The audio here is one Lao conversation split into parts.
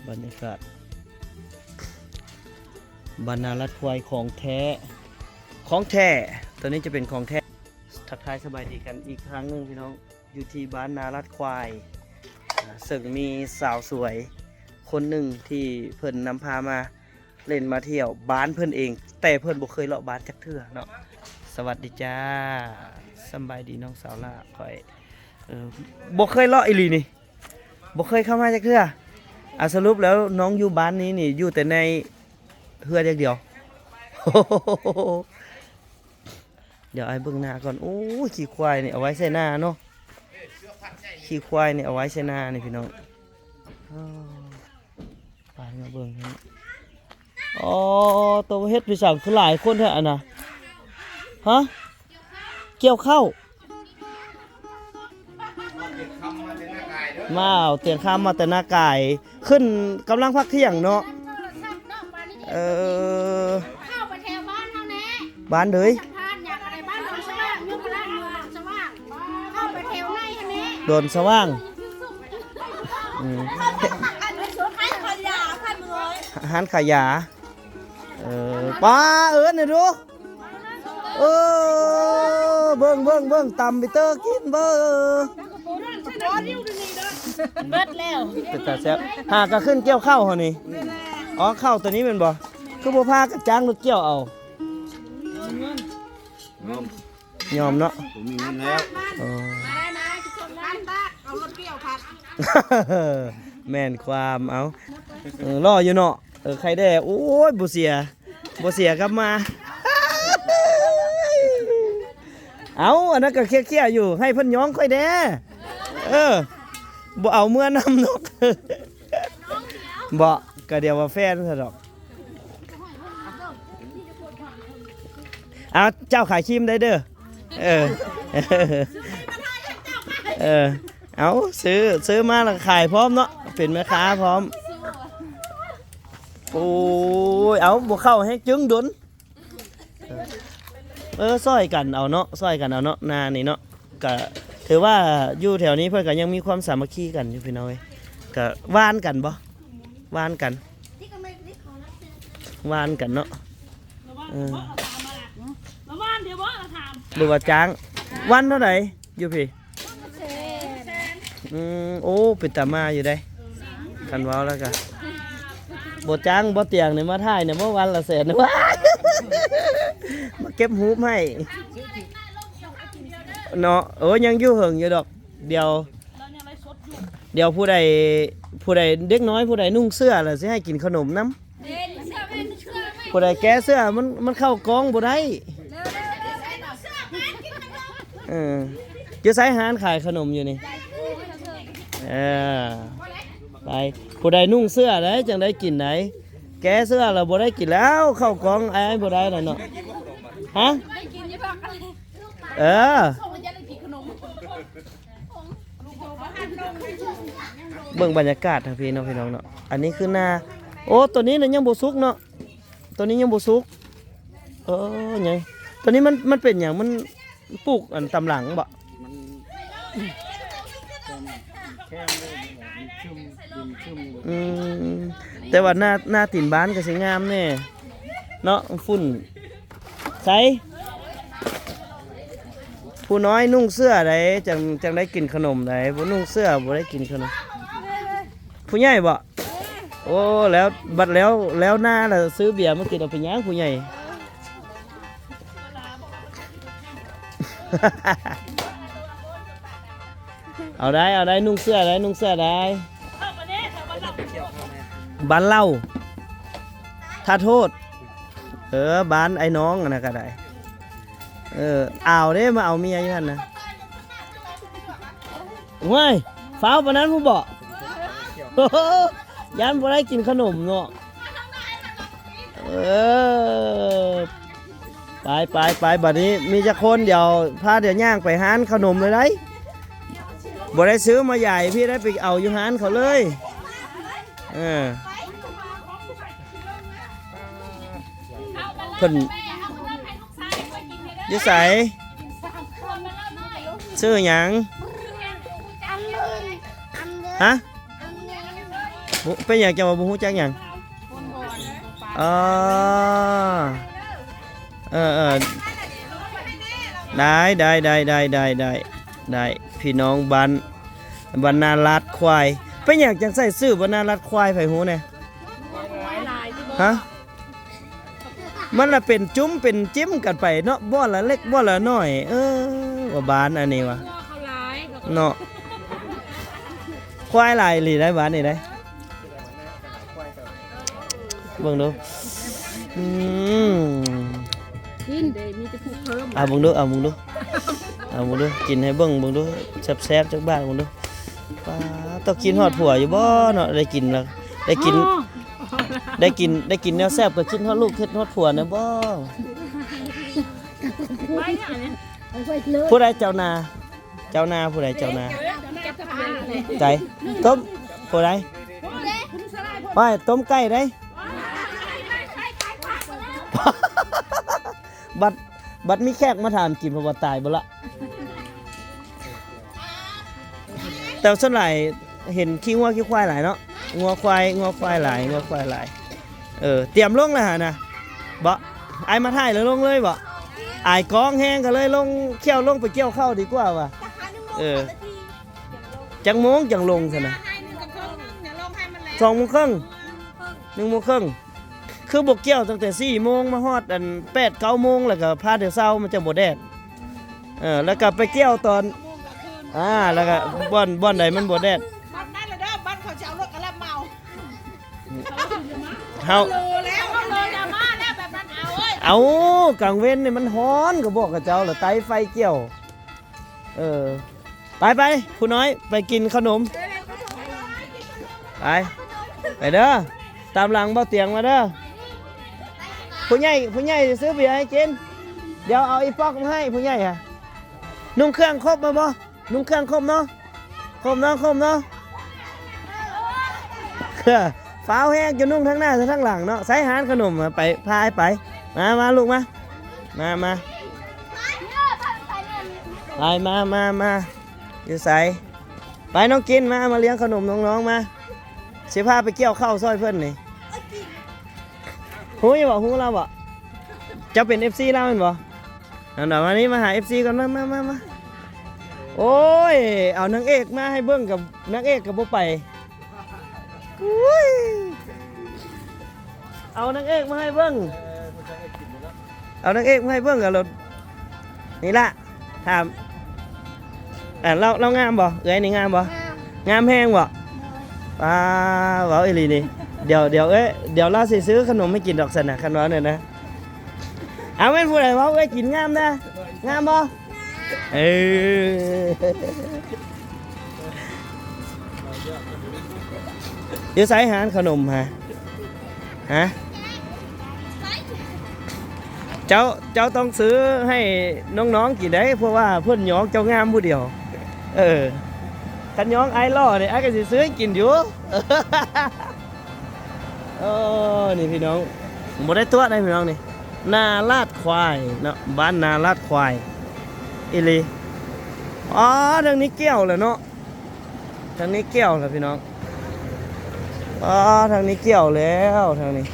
ບັນຍາກາດບ້ານນາລັດຄວາຍຂອງແທ້ ຂອງແທ້ ຕົວນີ້ຈະເປັນຂອງແທ້. ທັກທາຍສະບາຍດີກັນອີກຄັ້ງໜຶ່ງພີ່ນ້ອງ ຢູ່ທີ່ບ້ານນາລັດຄວາຍ ເຊິ່ງມີສາວສວຍຄົນໜຶ່ງທີ່ເພິ່ນນຳພາມາ ເລ່ນມາທ່ຽວບ້ານເພິ່ນເອງ ແຕ່ເພິ່ນບໍ່ເຄີຍເລາະບ້ານຈັກເທື່ອເນາະ. ສະຫວັດດີຈ້າ ສະບາຍດີນ້ອງສາວຫຼ້າຂ້ອຍ. ເອີ ບໍ່ເຄີຍເລາະອີ່ຫຼີນີ້ ບໍ່ເຄີຍເຂົ້າມາຈັກເທື່ອ. ອາ ສະຫຼຸບແລ້ວນ້ອງຢູ່ບ້ານນີ້ນີ້ ຢູ່ແຕ່ໃນເຮືອນຢ່າງດຽວ? ດຽວອ້າຍເບິ່ງໜ້າກ່ອນ. ໂອ້ຍ ຂີ້ຄວາຍນີ້ເອົາໄວ້ໃສ່ນາເນາະ ຂີ້ຄວາຍນີ້ເອົາໄວ້ໃສ່ນານີ້ພີ່ນ້ອງ. ອ້າ ໄປມາເບິ່ງຫັ້ນ. ອໍ ໂຕເຮັດຄືສັງຄືຫຼາຍຄົນແທ້ອັນນະ? ຮະ? ກ່ຽວເຂົ້າ? ມາເອົາຕຽງຄຳມາແຕ່ນາກາຍ ຂຶ້ນກຳລັງພັກທ່ຽງເນາະ. ເອີ ເຂົ້າໄປແຖວບ້ານເຮົາແດ່. ບ້ານເດີຍ? ສະພານຫຍັງກໍໄດ້ ບ້ານດອນສະຫວ່າງ ຍົມມະລາດເມືອງດອນສະຫວ່າງ. ເຂົ້າໄປແຖວໃນຫັ້ນແຫຼະ ດອນສະຫວ່າງ. ອືມ ຮ້ານຂາຍຢາ ຮ້ານຂາຍຢາ. ເອີ ປ້າ ເອີ້ນໃຫ້ດູ. ເອີ ເບິ່ງ ເບິ່ງ ເບິ່ງ ຕຳປີເຕີກິນເບິ່ງ. ເບິດແລ້ວ ເປັນຕາແຊບ. ຫາກະຂຶ້ນກ່ຽວເຂົ້າຫັ້ນນີ້. ອໍ ເຂົ້າໂຕນີ້ແມ່ນບໍ່? ຄືບໍ່ພາກັນຈ້າງລົດກ່ຽວເອົາ? ຍອມເນາະ ບໍ່ມີເງິນແລ້ວ. ເອີ ແມ່ນຄວາມ. ເອົາ ເອີ ຫຼໍ່ຢູ່ເນາະ. ເອີ ໃຄແດ່. ໂອ້ຍ ບໍ່ເສຍ ບໍ່ເສຍກັບມາ. ເອົາ ອັນນັ້ນກໍເຄຍໆຢູ່ ໃຫ້ເພິ່ນຍ້ອງຂ້ອຍແດ່. ເອີ ບໍ່ເອົາເມືອນຳດອກ. ບໍ່ ກໍດຽວວ່າແຟນຊະດອກ. ເອົາ ເຈົ້າຂາຍຄຣີມໄດ້ເດີ. ເອີ ເອີ ເອົາ ຊື້ ຊື້ມາແລ້ວຂາຍພ້ອມເນາະ ເປັນແມ່ຄ້າພ້ອມ. ໂອ້ຍ ເອົາ ບໍ່ເຂົ້າແຮງຈຶ່ງດົນ. ເອີ ຊ່ອຍກັນເອົາເນາະ ຊ່ອຍກັນເອົາເນາະ ນານີ້ເນາະ. ກະຖືວ່າຢູ່ແຖວນີ້ເພິ່ນກະຍັງມີຄວາມສາມັກຄີກັນຢູ່ພີ່ນ້ອງເອີຍ. ກະຫວ່ານກັນບໍ່? ຫວ່ານກັນ ຫວ່ານກັນເນາະ. ເອີ ລະຫວ່ານເດບໍ່ລະຖາມ ຫຼືວ່າຈ້າງ. ວັນເທົ່າໃດຢູ່ພີ້? ອືມ ໂອ້ ເປັນຕາມາຢູ່ເດ້. ຄັນເວົ້າແລ້ວກະ ບໍ່ຈ້າງບໍ່ຕຽງນີ້ມາຖ່າຍນີ້ບໍ່ ວັນລະແສນ. ວ້າຍ ມາເກັບຮູບໃຫ້ເນາະ. ໂອ້ ຍັງຢູ່ເຫິງຢູ່ດອກ. ດຽວ ດຽວຜູ້ໃດ ຜູ້ໃດ ເດັກນ້ອຍຜູ້ໃດນຸ່ງເສື້ອລະຊິໃຫ້ກິນຂະໜົມນຳ. ຜູ້ໃດແກະເສື້ອ ມັນ ມັນເຂົ້າກ້ອງບໍ່ໄດ້. ເອີ ຢູ່ໃສຮ້ານຂາຍຂະໜົມຢູ່ນີ້? ເອີ ໄປ ຜູ້ໃດນຸ່ງເສື້ອໃດ ຈັ່ງໄດ້ກິນໃດ. ແກະເສື້ອລະບໍ່ໄດ້ກິນແລ້ວ ເຂົ້າກ້ອງອ້າຍບໍ່ໄດ້ລະເນາະ. ຮະ? ເອີ ເບິ່ງບັນຍາກາດທາງພີ້ເນາະ ພີ່ນ້ອງເນາະ. ອັນນີ້ຄືນາ. ໂອ້ ໂຕນີ້ນະຍັງບໍ່ສຸກເນາະ ໂຕນີ້ຍັງບໍ່ສຸກ. ເອີ ຍັງ ໂຕນີ້ມັນ ມັນເປັນຫຍັງ? ມັນປູກອັນຕາມຫຼັງບໍ? ມັນ ແຄມເລີຍ ມັນຊຸ່ມ ດິນຊຸ່ມ. ອືມ ແຕ່ວ່າໜ້າ ໜ້າຕີນບ້ານກໍຊິງາມແດ່ເນາະ ຝຸ່ນ. ໃສ ຜູ້ນ້ອຍນຸ່ງເສື້ອໃດ ຈັ່ງ ຈັ່ງໄດ້ກິນຂະໜົມໃດ ບໍ່ນຸ່ງເສື້ອບໍ່ໄດ້ກິນຂະໜົມ. ຜູ້ໃຫຍ່ບໍ? ໂອ້ ແລ້ວ ບັດແລ້ວ ແລ້ວໜ້າລະຊື້ເບຍມາກິນ ເອົາເປັນຫຍັງຜູ້ໃຫຍ່. ເອົາໄດ້ ເອົາໄດ້ ນຸ່ງເສື້ອໄດ້ ນຸ່ງເສື້ອໄດ້. ບ້ານເລົ່າ ທ່າໂທດ. ເອີ ບ້ານໄອ້ນ້ອງອັນນັ້ນກໍໄດ້. ເອີ ອາວເດ້ ມາເອົາເມຍຢູ່ຫັ້ນນະ. ໂອ້ຍ ຟ້າວປານນັ້ນພຸ້ນບໍ? ຢ້ານບໍ່ໄດ້ກິນຂະໜົມເນາະ. ເອີ ໄປ ໄປ ໄປ ບັດນີ້ມີຈັກຄົນ? ດຽວພາ ດຽວຍ່າງໄປຮ້ານຂະໜົມເລີຍໄດ໋. ບໍ່ໄດ້ຊື້ມາຢາຍ ພີ່ໄດ້ໄປເອົາຢູ່ຮ້ານເຂົາເລີຍ. ເອີ ເພິ່ນຢູ່ໃສ? ຊື່ຫຍັງ? ຮະ? ບໍ່ ເປັນຫຍັງເຈົ້າວ່າບໍ່ຮູ້ຈັກຫຍັງ? ອໍ ເອີ ເອີ ໄດ້ ໄດ້ ໄດ້ ໄດ້ ພີ່ນ້ອງບ້ານ ບ້ານນາລາດຄວາຍ. ເປັນຫຍັງຈັ່ງໃສ່ຊື່ບ້ານນາລາດຄວາຍ ໃຜຮູ້ແດ່? ຮະ? ມັນລະເປັນຈຸ້ມເປັນຈິ້ມກັນໄປເນາະ ບ່ອນລະເລັກບ່ອນລະນ້ອຍ. ເອີ ວ່າບ້ານອັນນີ້ວ່າ ເນາະ ຄວາຍຫຼາຍອີ່ຫຼີໄດ໋ ບ້ານນີ້ໄດ໋. ເບິ່ງດູ ອືມ ກິນເດ້ ມີແຕ່ຜູ້ເພີ່ມ ເອົາເບິ່ງດູ ເອົາເບິ່ງດູ ເອົາເບິ່ງດູ ກິນໃຫ້ເບິ່ງ ເບິ່ງດູ ແຊບໆ ຈັກບາດ ເບິ່ງດູ. ປ້າ ຕ້ອງຄິດຮອດຜົວຢູ່ບໍ່ເນາະ? ໄດ້ກິນລະ ໄດ້ກິນ ອໍ ໄດ້ກິນ ໄດ້ກິນແນວແຊບກໍຄິດຮອດລູກ ຄິດຮອດຜົວແດ່ບໍ່? ຜູ້ໃດເຈົ້ານາ? ເຈົ້ານາຜູ້ໃດ? ເຈົ້ານາ ໃສ ຕົ້ມ ຜູ້ໃດ? ໄປ ຕົ້ມໄກ່ໄດ໋. ບັດ ບັດມີແຂກມາຖາມກິນ ເພິ່ນວ່າຕາຍເບິດລະ. ແຕ່ສ່ວນຫຼາຍເຫັນຂີ້ງົວຂີ້ຄວາຍຫຼາຍເນາະ ງົວຄວາຍ ງົວຄວາຍຫຼາຍ ງົວຄວາຍຫຼາຍ. ເອີ ຕຽມລົງແລ້ວຫັ້ນນະ ບໍ່? ອ້າຍມາຖ່າຍແລ້ວລົງເລີຍບໍ່? ອາຍກ້ອງແຮງ ກໍເລີຍລົງ ຂ້ຽວລົງໄປກ່ຽວເຂົ້າດີກວ່າວ່າ. ເອີ ຈັກໂມງຈັ່ງລົງຊັ້ນນະ? ສອງໂມງເຄິ່ງ ໜຶ່ງໂມງເຄິ່ງ. ຄືບໍ່ກ່ຽວຕັ້ງແຕ່ສີ່ໂມງມາຮອດອັນແປດເກົ້າໂມງ ແລ້ວກໍພາດຽວເຊົ້າ ມັນຈະບໍ່ແດດ. ເອີ ແລ້ວກໍໄປກ່ຽວຕອນ ອ່າ ແລ້ວກໍບ່ອນ ບ່ອນໃດມັນບໍ່ແດດ ບັດນັ້ນລະເດີ ບັດເຂົາຈະເອົາລົດກະລະເໝົາ ເຮົາ ເອົາ ເອົາ ກາງເວັນນີ້ມັນຮ້ອນ ກໍບອກກັບເຈົ້າລະ ໄຕ້ໄຟກ່ຽວ. ເອີ ໄປໆ ຜູ້ນ້ອຍ ໄປກິນເຂົ້າໜົມ ໄປ ໄປເດີ ຕາມຫຼັງເບົາຕຽງມາເດີ. ຜູ້ໃຫຍ່ ຜູ້ໃຫຍ່ຊິຊື້ເບຍໃຫ້ກິນ ດຽວເອົາອີປອກມາໃຫ້ຜູ້ໃຫຍ່ຫັ້ນ. ນຸ່ງເຄື່ອງຄົບມາບໍ່? ນຸ່ງເຄື່ອງຄົບເນາະ ຄົບເນາະ ຄົບເນາະ. ຟ້າວແຮງ ຈະນຸ່ງທາງໜ້າ ທາງຫຼັງເນາະ. ໃສ່ຮ້ານຂະໜົມ ໄປ ພາໄປ ມາ ມາລູກມາ ມາ ມາ ໄປ ມາ ມາ ມາ. ຢູ່ໃສ? ໄປນ້ອງກິນ ມາ ມາລ້ຽງຂະໜົມນ້ອງໆ ມາ ຊິພາໄປກ່ຽວເຂົ້າຊ່ອຍເພິ່ນນີ້. ຮູ້ຢູ່ບໍ່? ຮູ້ລາວບໍ່? ເຈົ້າເປັນເອັຟຊີລາວແມ່ນບໍ່? ເອົາ ມານີ້ ມາຫາເອັຟຊີກ່ອນ ມາ ມາ ມາ ມາ. ໂອ້ຍ ເອົານາງເອກມາໃຫ້ເບິ່ງ ກັບນາງເອກກໍບໍ່ໄປ. ອຸ້ຍ ເອົານາງເອກມາໃຫ້ເບິ່ງ ເອົານາງເອກມາໃຫ້ເບິ່ງ ກໍລົດນີ້ລະ. ຖາມ ອ່າ ລາວ ລາວງາມບໍ່? ເອື້ອຍນີ້ງາມບໍ່? ງາມ ງາມແຮງບໍ່? ໂດຍ ປ້າ ເວົ້າອີ່ຫຼີນີ້. ດຽວ ດຽວເອື້ອຍ ດຽວລາວຊິຊື້ຂະໜົມໃຫ້ກິນດອກຊັ້ນນະ ຄັນເວົ້າແນວນັ້ນນະ. ເອົາ ແມ່ນຜູ້ໃດເວົ້າເອື້ອຍກິນງາມນະ? ງາມບໍ່? ເອີ ຢູ່ໃສຮ້ານຂະໜົມຫະ? ຮະ? ເຈົ້າ ເຈົ້າຕ້ອງຊື້ໃຫ້ນ້ອງໆກິນໄດ໋ ເພາະວ່າເພິ່ນຍ້ອງເຈົ້າງາມຜູ້ດຽວ. ເອີ ຄັນຍ້ອງອ້າຍຫຼໍ່ນີ້ ອ້າຍກໍຊິຊື້ໃຫ້ກິນຢູ່. ເອີ ນີ້ພີ່ນ້ອງ ບໍ່ໄດ້ຕົວະໃດພີ່ນ້ອງນີ້ ນາລາດຄວາຍເນາະ ບ້ານນາລາດຄວາຍອີ່ຫຼີ. ອໍ ທາງນີ້ກ່ຽວແລ້ວເນາະ ທາງນີ້ກ່ຽວແລ້ວພີ່ນ້ອງ. ອໍ ທາງນີ້ກ່ຽວແລ້ວ ທາງນີ້.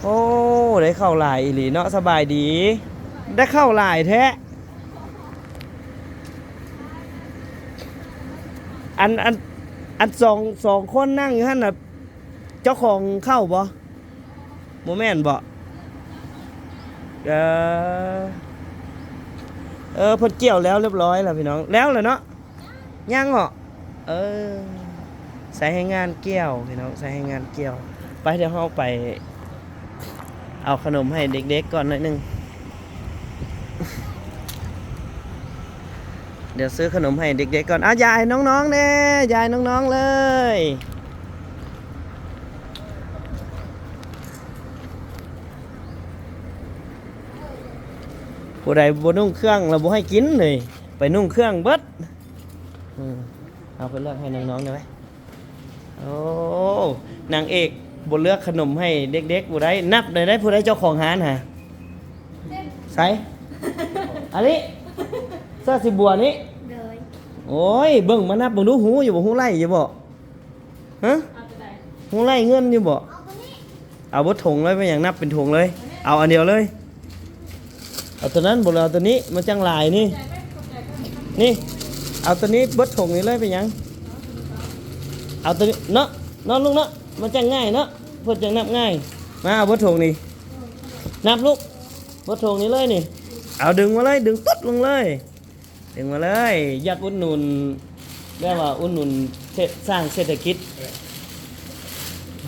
ໂອ້ ໄດ້ເຂົ້າຫຼາຍອີ່ຫຼີເນາະ. ສະບາຍດີ ໄດ້ເຂົ້າຫຼາຍແທ້. ອັນ ອັນ ອັນສອງ ສອງຄົນນັ່ງຢູ່ຫັ້ນນະ ເຈົ້າຂອງເຂົ້າບໍ່? ບໍ່ແມ່ນບໍ່? ເອີ ເອີ ເພິ່ນກ່ຽວແລ້ວລຽບຮ້ອຍແລ້ວພີ່ນ້ອງ ແລ້ວແຫຼະເນາະ. ຍັງເນາະ ເອີ ໃຊ້ແຮງງານກ່ຽວພີ່ນ້ອງ ໃຊ້ແຮງງານກ່ຽວ. ໄປ ດຽວເຮົາໄປເອົາຂະໜົມໃຫ້ເດັກໆກ່ອນໜ້ອຍໜຶ່ງ ດຽວຊື້ຂະໜົມໃຫ້ເດັກໆກ່ອນ. ອາ ຢາຍນ້ອງໆແດ່ ຢາຍນ້ອງໆເລີຍ. ຜູ້ໃດບໍ່ນຸ່ງເຄື່ອງລະບໍ່ໃຫ້ກິນເລີຍ ໄປນຸ່ງເຄື່ອງເບິດ. ອືມ ເອົາໄປເລືອກໃຫ້ນ້ອງໆໄດ້ໄໝ? ໂອ້ ນາງເອກບໍ່ເລືອກຂະໜົມໃຫ້ເດັກໆ ຜູ້ໃດ ນັບໄດ້ ຜູ້ໃດເຈົ້າຂອງຮ້ານຫາ? ໃສ? ອັນນີ້ ເສື້ອສີບົວນີ້? ໂດຍ. ໂອ້ຍ ເບິ່ງ ມານັບເບິ່ງດູ ຮູ້ຢູ່ບໍ່? ຮູ້ໄລ່ຢູ່ບໍ່? ຮະ? ເອົາຕົວໃດ? ຮູ້ໄລ່ເງິນຢູ່ບໍ່? ເອົາເບິດຖົງເລີຍ ເປັນຫຍັງ? ນັບເປັນຖົງເລີຍ ເອົາອັນດຽວເລີຍ. ເອົາຕົວນັ້ນບໍ່ ເອົາຕົວນີ້ ມັນຈັ່ງຫຼາຍນີ້. ນີ້ ເອົາຕົວນີ້ເບິດຖົງນີ້ເລີຍ ເປັນຫຍັງ? ເອົາຕົວນີ້ເນາະ ເນາະລູກເນາະ ມັນຈັ່ງງ່າຍເນາະ ເພິ່ນຈັ່ງນັບງ່າຍ. ມາເອົາເບິດຖົງນີ້ ນັບລູກ ເບິດຖົງນີ້ເລີຍນີ້. ເອົາດຶງມາເລີຍ ດຶງຕຸດລົງເລີຍ. ດຶງມາເລີຍ ຢາກອຸດໜູນ ແບບວ່າອຸດໜູນເສດ ສ້າງເສດຖະກິດ.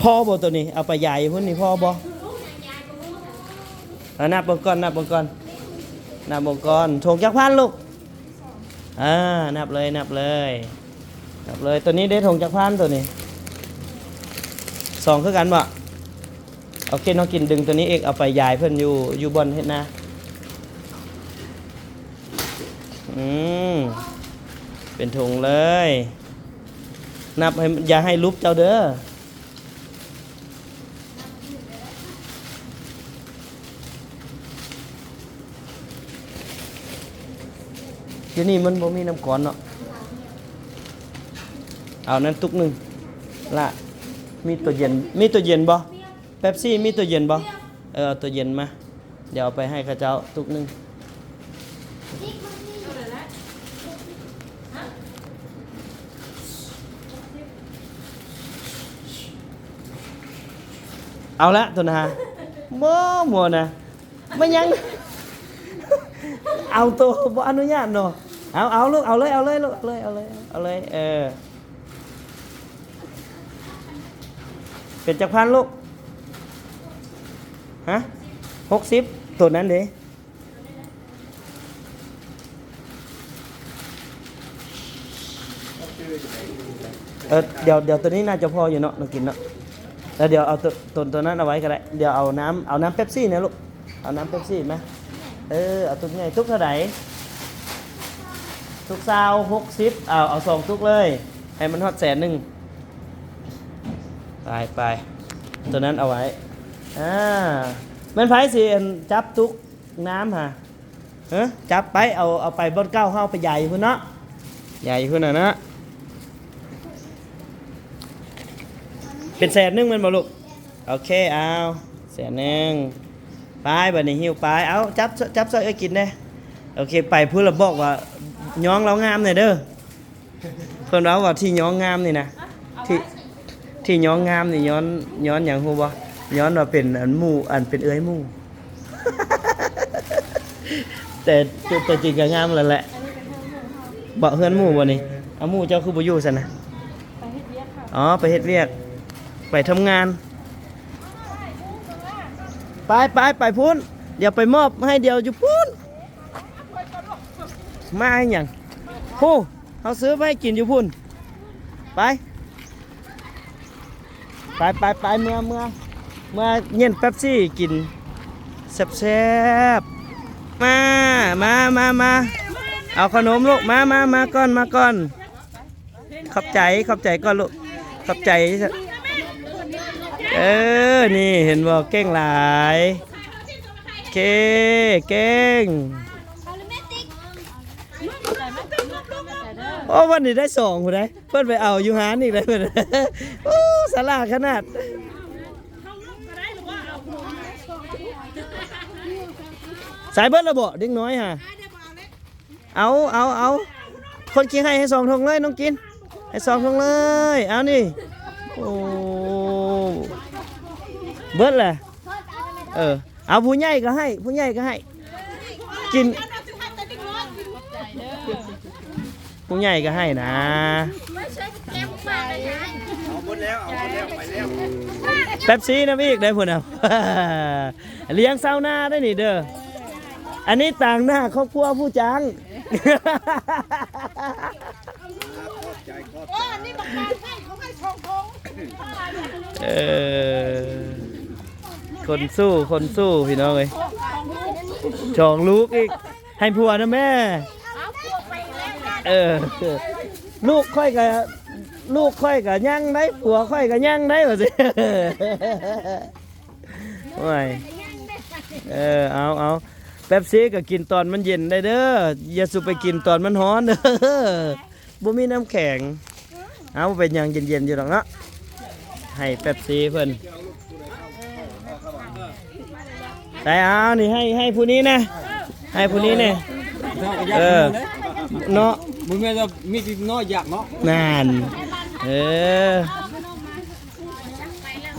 ພໍບໍ່ໂຕນີ້? ເອົາໄປຢາຍຢູ່ພຸ້ນນີ້ ພໍບໍ່? ເອົາ ນັບເບິ່ງກ່ອນ ນັບເບິ່ງກ່ອນ ນັບເບິ່ງກ່ອນ. ຖົງຈັກພັນລູກ? ອ່າ ນັບເລີຍ ນັບເລີຍ ນັບເລີຍ. ໂຕນີ້ເດ້ ຖົງຈັກພັນໂຕນີ້? ສອງຄືກັນບໍ່? ໂອເຄ ນ້ອງກິນດຶງໂຕນີ້ອີກ ເອົາໄປຢາຍເພິ່ນຢູ່ ຢູ່ບ່ອນເຮັດນາ. ອືມ ເປັນຖົງເລີຍ. ນັບໃຫ້ ຢ່າໃຫ້ຫຼຸບເຈົ້າເດີ. ດຽວນີ້ມັນບໍ່ມີນ້ຳກ້ອນເນາະ. ເອົານັ້ນຕຸກໜຶ່ງລະ. ມີໂຕເຢັນ ມີໂຕເຢັນບໍ່? ເປັບຊີ ມີໂຕເຢັນບໍ່? ເອີ ເອົາໂຕເຢັນມາ ດຽວເອົາໄປໃຫ້ເຂົາເຈົ້າຕຸກໜຶ່ງ. ເອົາລະ ໂຕນະ ບໍ່ ບໍ່ນະ. ມັນຍັງ ເອົາໂຕບໍ່ອະນຸຍາດເນາະ. ເອົາ ເອົາລູກ ເອົາເລີຍ ເອົາເລີຍລູກ ເອົາເລີຍ ເອົາເລີຍ ເອົາເລີຍ. ເອີ ເປັນຈັກພັນລູກ? ຮະ? ຫົກສິບ ໂຕນັ້ນເດ້. ເອີ ດຽວ ດຽວໂຕນີ້ໜ້າຈະພໍຢູ່ເນາະ ນ້ອງກິນເນາະ. ແລ້ວດຽວເອົາໂຕ ໂຕ ໂຕນັ້ນເອົາໄວ້ກໍໄດ້. ດຽວເອົານ້ຳ ເອົານ້ຳເປັບຊີນະລູກ ເອົານ້ຳເປັບຊີມາ. ເອີ ເອົາຕຸກໃຫຍ່. ຕຸກເທົ່າໃດ? ຕຸກຊາວ ຫົກສິບ. ເອົາ ເອົາສອງຕຸກເລີຍ ໃຫ້ມັນຮອດແສນໜຶ່ງ. ໄປ ໄປ ໂຕນັ້ນເອົາໄວ້. ອ່າ ແມ່ນໃຜຊິ ອັນ ຈັບຕຸກນ້ຳຫາ? ເອີ ຈັບໄປ ເອົາ ເອົາໄປບ່ອນເກົ່າ ເຮົາໄປຢາຍຢູ່ພຸ້ນເນາະ ຢາຍຢູ່ພຸ້ນນະເນາະ. ເປັນແສນໜຶ່ງແມ່ນບໍ່ລູກ? ໂອເຄ ເອົາແສນໜຶ່ງ. ໄປ ບາດນີ້ຫິ້ວໄປ. ເອົາ ຈັບ ຈັບຊ່ອຍເອື້ອຍກິນແດ່. ໂອເຄ ໄປພຸ້ນລະບອກວ່າຍ້ອງລາວງາມແດ່ເດີ. ເພິ່ນເວົ້າວ່າທີ່ຍ້ອງງາມນີ້ນະ ທີ່ ທີ່ຍ້ອງງາມນີ້ຍ້ອນ ຍ້ອນຫຍັງຮູ້ບໍ່? ຍ້ອນວ່າເປັນອັນໝູ່ ອັນເປັນເອື້ອຍໝູ່. ແຕ່ ແຕ່ຈິງກໍງາມແລ້ວແຫຼະ. ເບາະເຮືອນໝູ່ບໍ່ນີ້? ເອົາ ໝູ່ເຈົ້າຄືບໍ່ຢູ່ຊັ້ນນະ? ໄປເຮັດວຽກ. ອໍ ໄປເຮັດວຽກ ໄປທຳງານ. ໄປ ໄປ ໄປພຸ້ນ ດຽວໄປມອບໃຫ້ ດຽວຢູ່ພຸ້ນ. ມາໃຫ້ຫຍັງ? ໂຫ ເຮົາຊື້ໄວ້ກິນຢູ່ພຸ້ນ. ໄປ ໄປ ໄປ ໄປ ເມືອ ເມືອ ເມືອເຢັນເປັບຊີກິນແຊບໆ. ມາ ມາ ມາ ມາ ເອົາຂະໜົມລູກ ມາ ມາ ມາກ່ອນ ມາກ່ອນ. ຂອບໃຈ ຂອບໃຈກ່ອນລູກ ຂອບໃຈ. ເອີ ນີ້ເຫັນບໍ່ ເກັ່ງຫຼາຍ. ເຄ ເກັ່ງ. ໂອ້ ວັນນີ້ໄດ້ສອງພຸ້ນໃດ໋ ເພິ່ນໄປເອົາຢູ່ຮ້ານອີກແລ້ວເພິ່ນ. ໂອ້ ສະຫຼາດຂະໜາດ. ໃສ່ເບິດແລ້ວບໍ່ ເດັກນ້ອຍຫາ? ເອົາ ເອົາ ເອົາ ຄົນກິນໃຫ້ ໃຫ້ສອງຖົງເລີຍ ນ້ອງກິນ ໃຫ້ສອງຖົງເລີຍ. ເອົານີ້ ໂອ້ ເບິດແຫຼະ. ເອີ ເອົາ ຜູ້ໃຫຍ່ກໍໃຫ້ ຜູ້ໃຫຍ່ກໍໃຫ້ກິນ ຜູ້ໃຫຍ່ກໍໃຫ້ນະ. ເອົາໝົດແລ້ວ ເອົາໝົດແລ້ວ ໄປແລ້ວ. ເປັບຊີນຳອີກໄດ້ພຸ້ນນະ. ລ້ຽງຊາວນາໄດ້ນີ້ເດີ. ອັນນີ້ຕາງໜ້າຄອບຄົວຜູ້ຈ້າງ. ເອີ ຄົນສູ້ ຄົນສູ້ ພີ່ນ້ອງເອີຍ. ສອງລູກອີກ ໃຫ້ຜົວນຳແມ່. ເອີ ລູກຂ້ອຍກໍ ລູກຂ້ອຍກໍຍັງໄດ້ ຜົວຂ້ອຍກໍຍັງໄດ້ ວ່າຊີ້. ໂອ້ຍ ເອີ ເອົາ ເອົາ ເປັບຊີກໍກິນຕອນມັນເຢັນໄດ້ເດີ ຢ່າສູ່ໄປກິນຕອນມັນຮ້ອນເດີ. ບໍ່ມີນ້ຳແຂງ. ເອົາ ບໍ່ເປັນຫຍັງ ເຢັນໆຢູ່ດອກເນາະ. ໃຫ້ເປັບຊີເພິ່ນ. ໄດ້ ເອົາ ນີ້ໃຫ້ ໃຫ້ຜູ້ນີ້ແດ່ ໃຫ້ຜູ້ນີ້ແດ່. ເອີ ເນາະ ບໍ່ແມ່ນວ່າມີແຕ່ນ້ອຍຢາກເນາະ. ນັ້ນ ເອີ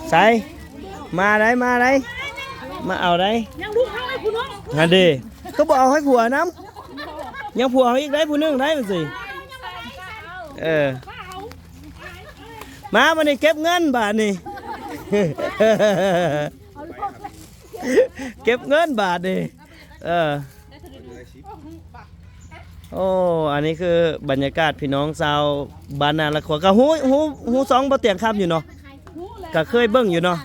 ໃສ ມາໄດ໋ ມາໄດ໋ ມາເອົາໄດ໋. ຍັງລູກເຮົາໃຫ້ຜູ້ນ້ອງ ຫັ້ນເດ ຄືບໍ່ເອົາໃຫ້ຜົວນຳ. ຍັງຜົວເຮົາອີກໄດ໋ ຜູ້ໜຶ່ງໄດ໋ ມັນຊິ ເອີ ມາບາດນີ້ເກັບເງິນບາດນີ້ ເກັບເງິນບາດນີ້. ເອີ ໂອ້ ອັນນີ້ຄືບັນຍາກາດພີ່ນ້ອງຊາວບ້ານນາລະຄວາຍ ກໍຮູ້ ຮູ້ ຮູ້ຊ່ອງບໍ່ຕຽງຄຳຢູ່ເນາະ ກໍເຄີຍເບິ່ງຢູ່ເນາະ.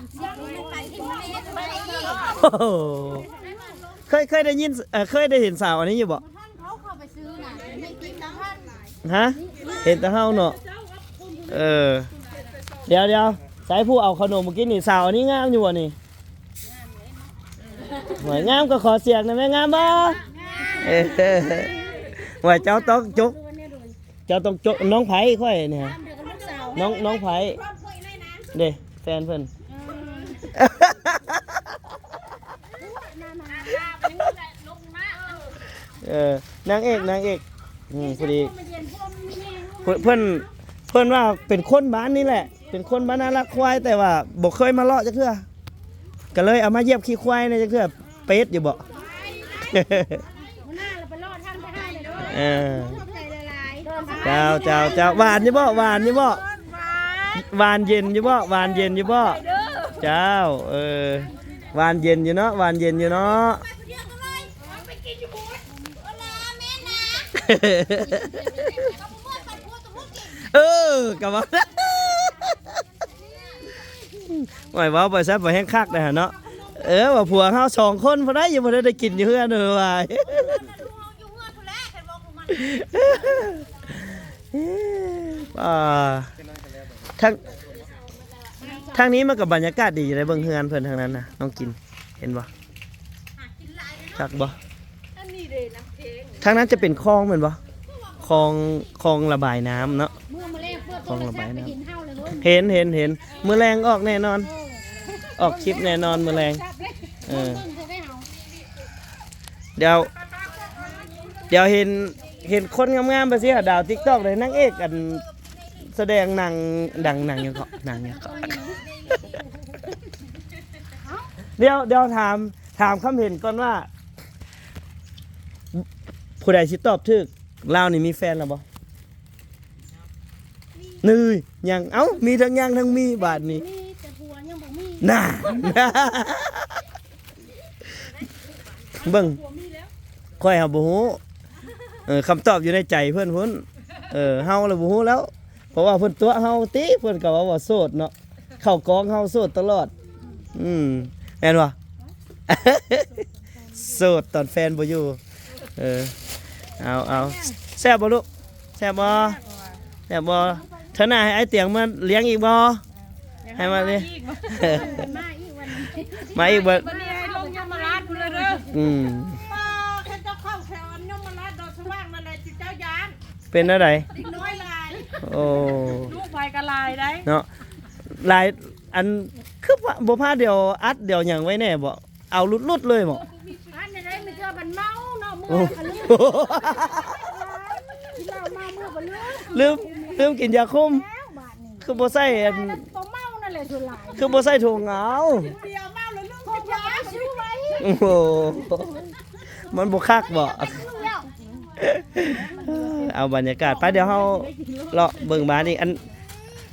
ໂອ້ໂຫ ເຄີຍ ເຄີຍໄດ້ຍິນ ເອີ ເຄີຍໄດ້ເຫັນສາວອັນນີ້ຢູ່ບໍ່? ຮະ ເຫັນແຕ່ເຮົາເນາະ. ເອີ ດຽວໆ ໃສຜູ້ເອົາເຂົ້າໜົມມາກິນນີ້ ສາວອັນນີ້ງາມຢູ່ບໍ່ນີ້? ໂອ້ຍ ງາມກໍຂໍສຽງໄດ້ແມ່ ງາມບໍ່? ເອີ ວ່າເຈົ້າຕ້ອງຈົກ ເຈົ້າຕ້ອງຈົກ ນ້ອງໃຜຂ້ອຍນີ້ ນ້ອງ ນ້ອງໃຜເດ້ ແຟນເພິ່ນ. ເອີ ນາງເອກ ນາງເອກ ອືມ ພໍດີ ເພິ່ນ ເພິ່ນ ເພິ່ນວ່າເປັນຄົນບ້ານນີ້ແຫຼະ ເປັນຄົນບ້ານນາລະຄວາຍ ແຕ່ວ່າບໍ່ເຄີຍມາເລາະຈັກເທື່ອ ກໍເລີຍເອົາມາຢຽບຂີ້ຄວາຍແດ່ຈັກເທື່ອ. ເປັດຢູ່ບໍ່? ເອີ ເຈົ້າ ເຈົ້າ ເຈົ້າ ຫວານຢູ່ບໍ່? ຫວານຢູ່ບໍ່? ຫວານເຢັນຢູ່ບໍ່? ຫວານເຢັນຢູ່ບໍ່? ເຈົ້າ ເອີ ຫວານເຢັນຢູ່ເນາະ ຫວານເຢັນຢູ່ເນາະ. ເອີ ກໍວ່າ ໂອ້ຍ ເວົ້າໄປຊັ້ນ ໄປແຮ່ງຄັກໄດ໋ຫັ້ນເນາະ. ເອີ ວ່າຜົວເຮົາສອງຄົນ ຜູ້ໃດຍັງບໍ່ໄດ້ ໄດ້ກິນຢູ່ເຮືອນເດີວ່າ. ອ່າ ທາງ ທາງນີ້ມັນກໍບັນຍາກາດດີຢູ່ໃດ໋ ເບິ່ງເຮືອນເພິ່ນທາງນັ້ນນະ ນ້ອງກິນ ເຫັນບໍ່? ຄັກບໍ່? ທາງນັ້ນຈະເປັນຄອງແມ່ນບໍ່? ຄອງ ຄອງລະບາຍນ້ຳເນາະ ຄອງລະບາຍນ້ຳ. ເຫັນ ເຫັນ ເຫັນ ມື້ແລງອອກແນ່ນອນ ອອກຄລິບແນ່ນອນມື້ແລງ. ເອີ ດຽວ ດຽວເຫັນ ເຫັນຄົນງາມໆ ໄປຊິຫາດາວຕິກຕອກເດ້ ນາງເອກ ອັນ ສະແດງໜັງ ໜັງ ໜັງຫຍັງເກາະ ໜັງຫຍັງເກາະ. ດຽວ ດຽວຖາມ ຖາມຄຳເຫັນກ່ອນວ່າ ຜູ້ໃດຊິຕອບຖືກ ລາວນີ້ມີແຟນແລ້ວບໍ່? ນີ້ ຍັງ ເອົ້າ ມີທັງຍັງທັງມີບາດນີ້ ມີແຕ່ຜົວຍັງບໍ່ມີ ນາ ເບິ່ງ ຂ້ອຍຫາບໍ່ຮູ້ ເອີ ຄຳຕອບຢູ່ໃນໃຈເພິ່ນພຸ້ນ ເອີ ເຮົາລະບໍ່ຮູ້ແລ້ວ ເພາະວ່າເພິ່ນຕົວະເຮົາຕິ ເພິ່ນກໍເວົ້າວ່າໂສດເນາະ ເຂົ້າກອງເຮົາໂສດຕະຫຼອດ. ອືມ ແມ່ນບໍ່? ໂສດຕອນແຟນບໍ່ຢູ່. ເອີ ເອົາ ເອົາ ແຊບບໍ່ລູກ? ແຊບບໍ່? ແຊບບໍ່? ເທື່ອໜ້າໃຫ້ອ້າຍຕຽງມາລ້ຽງອີກບໍ່? ໃຫ້ມາເລີຍ ມາອີກ ມາອີກວັນນີ້ ມາອີກເບີດ ວັນນີ້ໃຫ້ລົງຍົມມະລາດພຸ້ນເລີຍເດີ. ອືມ ປ້າ ເຂົາເຈົ້າເຂົ້າແຖວອັນຍົມມະລາດດອນສະຫວ່າງນັ້ນແຫຼະ ເຈົ້າຢ້ານ ເປັນແນວໃດ? ເດັກນ້ອຍຫຼາຍ ໂອ້ ລູກໃຜກໍຫຼາຍໄດ໋ ເນາະ ຫຼາຍ ອັນ ຄືວ່າບໍ່ພາດຽວອັດດຽວຫຍັງໄວ້ແດ່ບໍ? ເອົາຫຼຸດໆເລີຍບໍ? ອັນໃດໆ ມີເທື່ອບັນເມົາເນາະ ເມື່ອ ໂອ້ ກັນລືມ ກິນເຫຼົ້າເມົາເມື່ອບັນລືມ ລືມ ລືມກິນຢາຄຸມ ແລ້ວບາດນີ້ ຄືບໍ່ໃສ່ອັນ ຕົວເມົານັ້ນແຫຼະສ່ວນຫຼາຍ ຄືບໍ່ໃສ່ຖົງເອົາ ກິນເບຍເມົາແລ້ວລືມກິນຢາ ໂອ້ໂຫ ມັນບໍ່ຄັກບໍ? ເອົາບັນຍາກາດ ໄປ ດຽວເຮົາເລາະເບິ່ງບ້ານອີກ ອັນ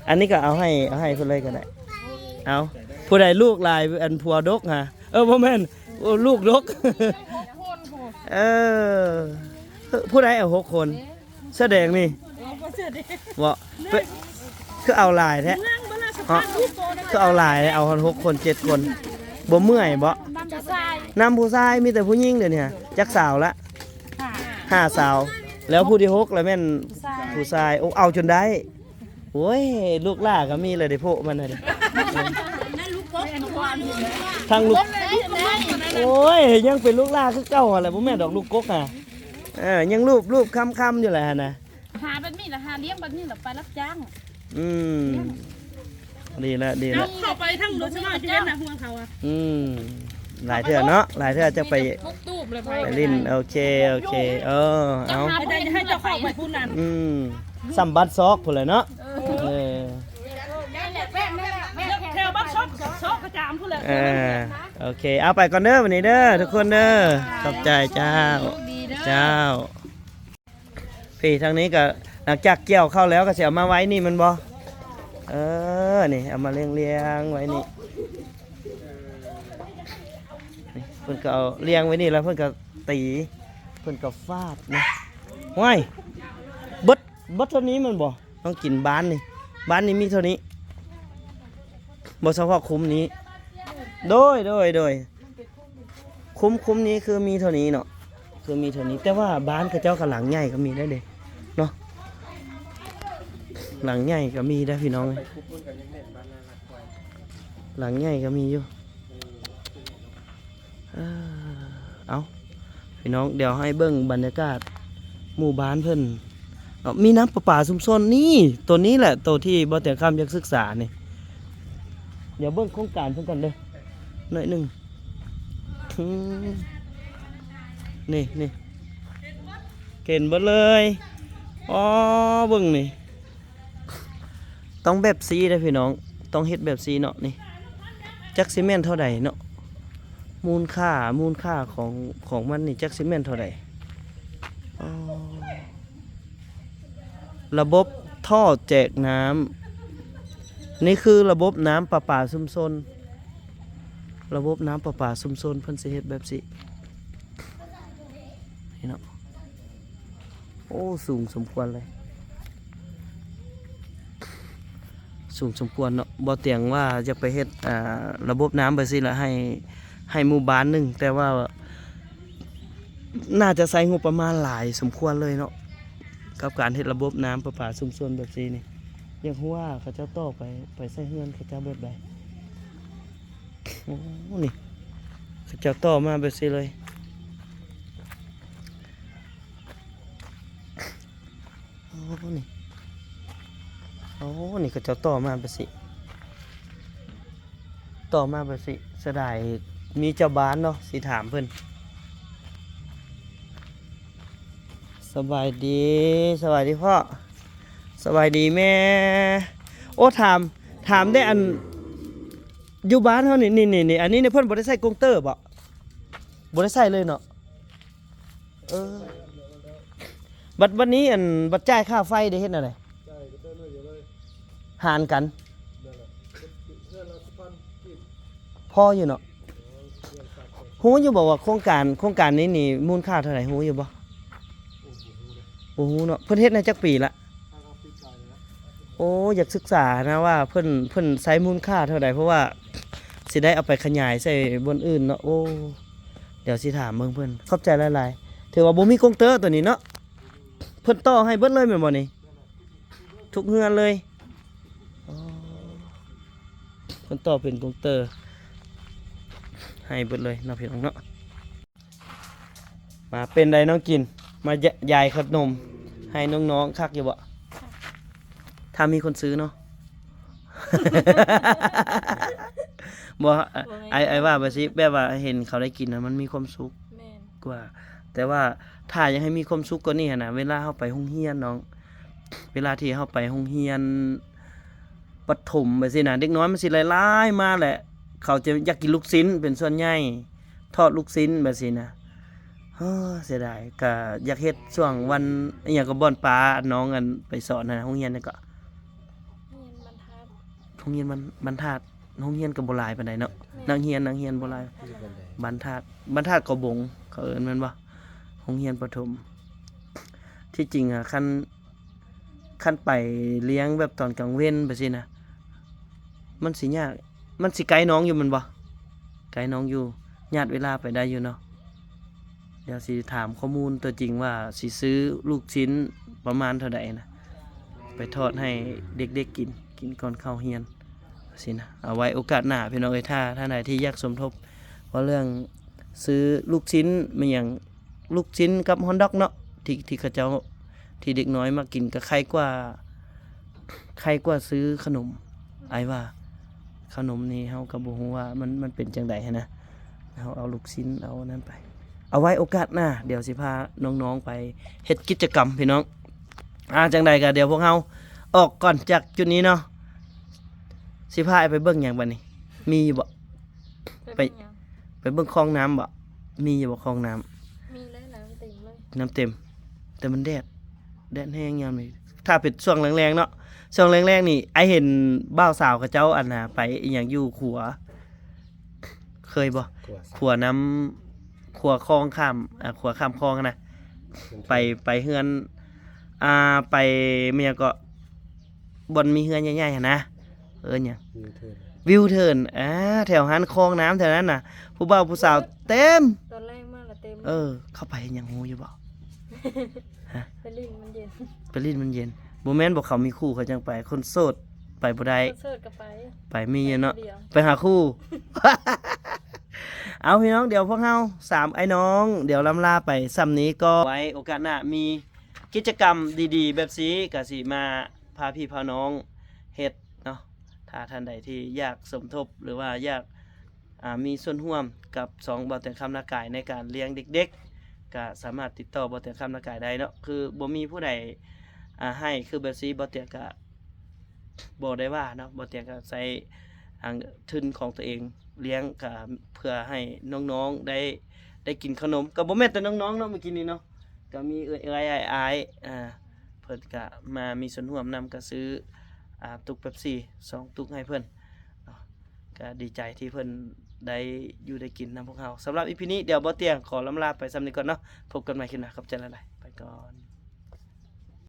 ອັນນີ້ກໍເອົາໃຫ້ ເອົາໃຫ້ເພິ່ນເລີຍກໍໄດ້. ເອົາ ຜູ້ໃດລູກຫຼາຍ ອັນຜົວດົກຫາ ເອີ ບໍ່ແມ່ນ ໂອ້ ລູກດົກ ເອີ ຜູ້ໃດເອົາຫົກຄົນ ສະແດງນີ້ ເອີ ບໍ່ ຄືເອົາຫຼາຍແທ້ ເນາະ ຄືເອົາຫຼາຍ ເອົາຫົກຄົນເຈັດຄົນ ບໍ່ເມື່ອຍບໍ? ນຳຜູ້ຊາຍ ມີແຕ່ຜູ້ຍິງດຽວນີ້ ຈັກສາວລະ ຫ້າ ຫ້າສາວ ແລ້ວຜູ້ທີຫົກລະແມ່ນ ຜູ້ຊາຍ ຜູ້ຊາຍ ໂອ້ ເອົາຈົນໄດ້. ໂອ້ຍ ລູກຫຼ້າກໍມີແລ້ວເດ້ ໂພະມັນຫັ້ນ ທັງລູກ ໂອ້ຍ ຍັງເປັນລູກຫຼ້າຄືເກົ່າຫັ້ນແຫຼະ ບໍ່ແມ່ນດອກລູກກົກຫັ້ນ ເອີ ຍັງລູບໆ ຄຳໆ ຢູ່ແຫຼະຫັ້ນນະ. ຫາແບບນີ້ລະ ຫາລ້ຽງແບບນີ້ລະ ໄປຮັບຈ້າງ. ອືມ ດີລະ ດີລະ. ເຂົ້າໄປທາງລົດສະບາຍ ຈະເຫັນນະ ເຮືອນເຂົາອະ. ອືມ ຫຼາຍເທື່ອເນາະ ຫຼາຍເທື່ອຈະໄປ ປຸກຕູບເລີຍ ໄປຫຼິ້ນ. ໂອເຄ ໂອເຄ. ເອີ ເອົາ ໃຫ້ເຈົ້າຂອງໄປພຸ້ນນັ້ນ. ອືມ ສ່ຳບັດຊອກພຸ້ນແຫຼະເນາະ. ເອີ ແຖວບັດຊອກ ຊອກກະຈາມພຸ້ນແຫຼະ. ເອີ ໂອເຄ ເອົາ ໄປກ່ອນເດີ ບັດນີ້ເດີ ທຸກຄົນເດີ. ຂອບໃຈເຈົ້າ. ໂຊກດີເດີ ເຈົ້າ. ພີ້ ທາງນີ້ກະ ຫຼັງຈາກກ່ຽວເຂົ້າແລ້ວກະຊິເອົາມາໄວ້ນີ້ແມ່ນບໍ່? ເອີ ນີ້ ເອົາມາລຽງໆໄວ້ນີ້. ນີ້ ເພິ່ນກະເອົາລຽງໄວ້ນີ້ ແລ້ວເພິ່ນກະຕີ ເພິ່ນກະຟາດນີ້. ຫ້ວຍ ເບິດ ເບິດເທົ່ານີ້ແມ່ນບໍ່? ຕ້ອງກິນບ້ານນີ້ ບ້ານນີ້ມີເທົ່ານີ້ ບໍ່ສະເພາະຄຸ້ມນີ້. ໂດຍ ໂດຍ ໂດຍ. ຄຸ້ມ ຄຸ້ມນີ້ຄືມີເທົ່ານີ້ເນາະ ຄືມີເທົ່ານີ້. ແຕ່ວ່າບ້ານເຂົາເຈົ້າກະຫຼັງໃຫຍ່ກະມີໄດ໋ເດເນາະ ຫຼັງໃຫຍ່ກະມີໄດ໋ພີ່ນ້ອງເອີຍ ຫຼັງໃຫຍ່ກະມີຢູ່. ເອີ ເອົາ ພີ່ນ້ອງ ດຽວໃຫ້ເບິ່ງບັນຍາກາດໝູ່ບ້ານເພິ່ນເນາະ ມີນ້ຳປະປາຊຸມຊົນ. ນີ້ ໂຕນີ້ແຫຼະ ໂຕທີ່ບໍ່ແຕ່ງຄຳຢາກສຶກສານີ້. ດຽວເບິ່ງໂຄງການເພິ່ນກ່ອນເດີ ໜ້ອຍໜຶ່ງ. ອືມ ນີ້ ນີ້ ເຫັນເບິດເລີຍ. ອໍ ເບິ່ງນີ້ ຕ້ອງແບບຊີ້ເດ້ພີ່ນ້ອງ ຕ້ອງເຮັດແບບຊີ້ເນາະ. ນີ້ ຈັກຊິແມ່ນເທົ່າໃດເນາະ ມູນຄ່າ ມູນຄ່າຂອງ ຂອງມັນນີ້ ຈັກຊິແມ່ນເທົ່າໃດ. ອໍ ລະບົບທໍ່ແຈກນ້ຳ ນີ້ຄືລະບົບນ້ຳປະປາຊຸມຊົນ ລະບົບນ້ຳປະປາຊຸມຊົນ ເພິ່ນຊິເຮັດແບບຊີ້ ນີ້ເນາະ. ໂອ້ ສູງສົມຄວນເລີຍ ສູງສົມຄວນເນາະ. ບໍ່ຕຽງວ່າຢາກໄປເຮັດ ອ່າ ລະບົບນ້ຳແບບຊີ້ລະ ໃຫ້ ໃຫ້ໝູ່ບ້ານໜຶ່ງ ແຕ່ວ່າ ໜ້າຈະໃຊ້ງົບປະມານຫຼາຍສົມຄວນເລີຍເນາະ ກັບການເຮັດລະບົບນ້ຳປະປາຊຸມຊົນແບບຊີ້ນີ້. ຢາກຮູ້ວ່າເຂົາເຈົ້າຕໍ່ໄປ ໄປໃສ່ເຮືອນເຂົາເຈົ້າແບບໃດ. ໂອ້ ນີ້ ເຂົາເຈົ້າຕໍ່ມາແບບຊີ້ເລີຍ. ໂອ້ ນີ້ ໂອ້ ນີ້ເຂົາເຈົ້າຕໍ່ມາແບບຊີ້ ຕໍ່ມາແບບຊີ້. ເສຍດາຍມີເຈົ້າບ້ານເນາະ ຊິຖາມເພິ່ນ. ສະບາຍດີ ສະບາຍດີພໍ່ ສະບາຍດີແມ່. ໂອ້ ຖາມ ຖາມແດ່ ອັນ ຢູ່ບ້ານເຮົານີ້ ນີ້ ນີ້ ນີ້ ອັນນີ້ນີ້ ເພິ່ນບໍ່ໄດ້ໃສ່ກົງເຕີບໍ່? ບໍ່ໄດ້ໃສ່ເລີຍເນາະ. ເອີ ບັດ ບັດນີ້ ອັນ ບັດຈ່າຍຄ່າໄຟໄດ້ເຮັດແນວໃດ? ຈ່າຍກະເຕີໜ້ອຍດຽວເລີຍ ຫານກັນ ນັ້ນແຫຼະ ເທື່ອລະສິບພັນກີບ ພໍຢູ່ເນາະ. ຮູ້ຢູ່ບໍ່ວ່າໂຄງການ ໂຄງການນີ້ນີ້ມູນຄ່າເທົ່າໃດ ຮູ້ຢູ່ບໍ່? ໂອ້ ບໍ່ຮູ້ເດ້ ບໍ່ຮູ້ເນາະ. ເພິ່ນເຮັດໃນຈັກປີລະ? ຫ້າສິບປີແລ້ວ. ໂອ້ ຢາກສຶກສານະວ່າເພິ່ນ ເພິ່ນໃຊ້ມູນຄ່າເທົ່າໃດ ເພາະວ່າຊິໄດ້ເອົາໄປຂະຫຍາຍໃສ່ບ່ອນອື່ນເນາະ. ໂອ້ ດຽວຊິຖາມເບິ່ງເພິ່ນ. ຂອບໃຈຫຼາຍໆ. ຖືວ່າບໍ່ມີກົງເຕີໂຕນີ້ເນາະ ເພິ່ນຕໍ່ໃຫ້ເບິດເລີຍແມ່ນບໍ່ນີ້? ທຸກເຮືອນເລີຍ. ອໍ ເພິ່ນຕໍ່ເປັນກົງເຕີໃຫ້ເບິດເລີຍເນາະ ພີ່ນ້ອງເນາະ. ມາ ເປັນໃດນ້ອງກິນ ມາຢາຍຂະໜົມໃຫ້ນ້ອງໆ ຄັກຢູ່ບໍ່? ຖ້າມີຄົນຊື້ເນາະ. ບໍ່ ບໍ່ແມ່ນ ອ້າຍ ອ້າຍວ່າແບບຊີ້ ແບບວ່າເຫັນເຂົາໄດ້ກິນນະ ມັນມີຄວາມສຸກ ແມ່ນ ກວ່າ. ແຕ່ວ່າຖ້າຢາກໃຫ້ມີຄວາມສຸກກວ່ານີ້ຫັ້ນນະ ເວລາເຮົາໄປໂຮງຮຽນນ້ອງ ເວລາທີ່ເຮົາໄປໂຮງຮຽນປະຖົມແບບຊີ້ນະ ເດັກນ້ອຍມັນຊິຫຼາຍໆມາແຫຼະ ເຂົາຈະຢາກກິນລູກຊິ້ນເປັນສ່ວນໃຫຍ່ ທອດລູກຊິ້ນແບບຊີ້ນະ. ເອີ ເສຍດາຍ ກະຢາກເຮັດຊ່ວງວັນ ອີ່ຫຍັງກະ ບ່ອນປານ້ອງ ອັນ ໄປສອນຫັ້ນນະ ໂຮງຮຽນຫຍັງເກາະ? ໂຮງຮຽນບ້ານທາດ ໂຮງຮຽນບ້ານ ບ້ານທາດ. ໂຮງຮຽນກະບໍ່ຫຼາຍປານໃດເນາະ ແມ່ນ ນັກຮຽນ ນັກຮຽນບໍ່ຫຼາຍ. ບ້ານທາດ ບ້ານທາດເກາະບົງ ເຂົາເອີ້ນແມ່ນບໍ່? ໂຮງຮຽນປະຖົມ. ທີ່ຈິງອະ ຄັນ ຄັນໄປລ້ຽງແບບຕອນກາງເວັນແບບຊີ້ນະ ມັນຊິຍາກ ມັນຊິໄກນ້ອງຢູ່ແມ່ນບໍ່? ໄກນ້ອງຢູ່ ຍາດເວລາໄປໄດ້ຢູ່ເນາະ. ດຽວຊິຖາມຂໍ້ມູນຕົວຈິງວ່າຊິຊື້ລູກຊິ້ນປະມານເທົ່າໃດນະ ໄປທອດໃຫ້ເດັກໆກິນ ກິນກ່ອນເຂົ້າຮຽນຊີ້ນະ. ເອົາໄວ້ໂອກາດໜ້າພີ່ນ້ອງເອີຍ ຖ້າທ່ານໃດທີ່ຢາກສົມທົບເວົ້າເລື່ອງຊື້ລູກຊິ້ນ ແມ່ນຫຍັງ ລູກຊິ້ນກັບຮອດດອກເນາະ ທີ່ ທີ່ເຂົາເຈົ້າ ທີ່ເດັກນ້ອຍມັກກິນກໍໄຄກວ່າ ໄຄກວ່າຊື້ຂະໜົມ. ອ້າຍວ່າຂະໜົມນີ້ເຮົາກໍບໍ່ຮູ້ວ່າມັນ ມັນເປັນຈັ່ງໃດຫັ້ນນະ. ເຮົາເອົາລູກຊິ້ນ ເອົາອັນນັ້ນໄປ. ເອົາໄວ້ໂອກາດໜ້າ ດຽວຊິພານ້ອງໆໄປເຮັດກິດຈະກຳພີ່ນ້ອງ. ອ່າ ຈັ່ງໃດກໍດຽວພວກເຮົາອອກກ່ອນຈາກຈຸດນີ້ເນາະ. ຊິພາໄປເບິ່ງຫຍັງບັດນີ້? ມີຢູ່ບໍ່? ໄປ ໄປເບິ່ງຫຍັງ? ໄປເບິ່ງຄອງນ້ຳບໍ່? ມີຢູ່ບໍ່ຄອງນ້ຳ? ມີແລ້ວ ນ້ຳເຕັມເລີຍ. ນ້ຳເຕັມ ແຕ່ມັນແດດ ແດດແຮງຍາມນີ້. ຖ້າເປັນຊ່ວງແລງໆເນາະ ຊ່ວງແລງໆນີ້ ອ້າຍເຫັນບ່າວສາວເຂົາເຈົ້າ ອັນນ່າ ໄປອີ່ຫຍັງຢູ່ຂົວ ເຄີຍບໍ່? ຂົວ ຂົວນ້ຳ ຂົວຄອງຂ້າມ ອ່າ ຂົວຂ້າມຄອງຫັ້ນນະ. ໄປ ໄປເຮືອນ ອ່າ ໄປແມ່ນຫຍັງເກາະ ບ່ອນມີເຮືອນໃຫຍ່ໆຫັ້ນນະ ເອີ້ນຫຍັງ? ວິວເທີນ ວິວເທີນ. ອ່າ ແຖວຫັ້ນຄອງນ້ຳແຖວນັ້ນນະ ຜູ້ບ່າວຜູ້ສາວເຕັມ. ຕອນແລງມາລະເຕັມ. ເອີ ເຂົາໄປເຮັດຫຍັງຮູ້ຢູ່ບໍ່? ຮະ? ໄປຫຼິ້ນມັນເຢັນ ໄປຫຼິ້ນມັນເຢັນ. ບໍ່ແມ່ນບໍ່ ເຂົາມີຄູ່ເຂົາຈັ່ງໄປ ຄົນໂສດໄປບໍ່ໄດ້. ຄົນໂສດກໍໄປ ໄປມີຢູ່ເນາະ ໄປຜູ້ດຽວ ໄປຫາຄູ່. ເອົາ ພີ່ນ້ອງ ດຽວພວກເຮົາສາມອ້າຍນ້ອງ ດຽວລ່ຳລາໄປສ່ຳນີ້ກ່ອນ. ໄວ້ໂອກາດໜ້າມີກິດຈະກຳດີໆແບບຊີ້ ກະຊິມາພາພີ່ພານ້ອງເຮັດເນາະ. ຖ້າທ່ານໃດທີ່ຢາກສົມທົບ ຫຼືວ່າຢາກ ອ່າ ມີສ່ວນຮ່ວມກັບຊ່ອງບ່າວຕຽງຄຳນາກາຍໃນການລ້ຽງເດັກໆ ກະສາມາດຕິດຕໍ່ບ່າວຕຽງຄຳນາກາຍໄດ້ເນາະ. ຄືບໍ່ມີຜູ້ໃດ ອ່າ ໃຫ້ ຄືແບບຊີ້ ບ່າວຕຽງກະບໍ່ໄດ້ວ່າເນາະ. ບ່າວຕຽງກະໃຊ້ ອ່າ ທຶນຂອງຕົວເອງລ້ຽງ ກະເພື່ອໃຫ້ນ້ອງໆໄດ້ ໄດ້ກິນຂະໜົມ. ກະບໍ່ແມ່ນແຕ່ນ້ອງໆເນາະ ມື້ກີ້ນີ້ເນາະ ກະມີເອື້ອຍໆ ອ້າຍໆ ອ່າ ເພິ່ນກະມາມີສ່ວນຮ່ວມນຳ ກະຊື້ ອ່າ ຕຸກເປັບຊີສອງຕຸກໃຫ້ເພິ່ນເນາະ. ກະດີໃຈທີ່ເພິ່ນໄດ້ຢູ່ໄດ້ກິນນຳພວກເຮົາ. ສຳລັບອີພີນີ້ ດຽວບ່າວຕຽງຂໍລ່ຳລາໄປສ່ຳນີ້ກ່ອນເນາະ. ພົບກັນໃໝ່ຄລິບໜ້າ. ຂອບໃຈຫຼາຍໆ ໄປກ່ອນ.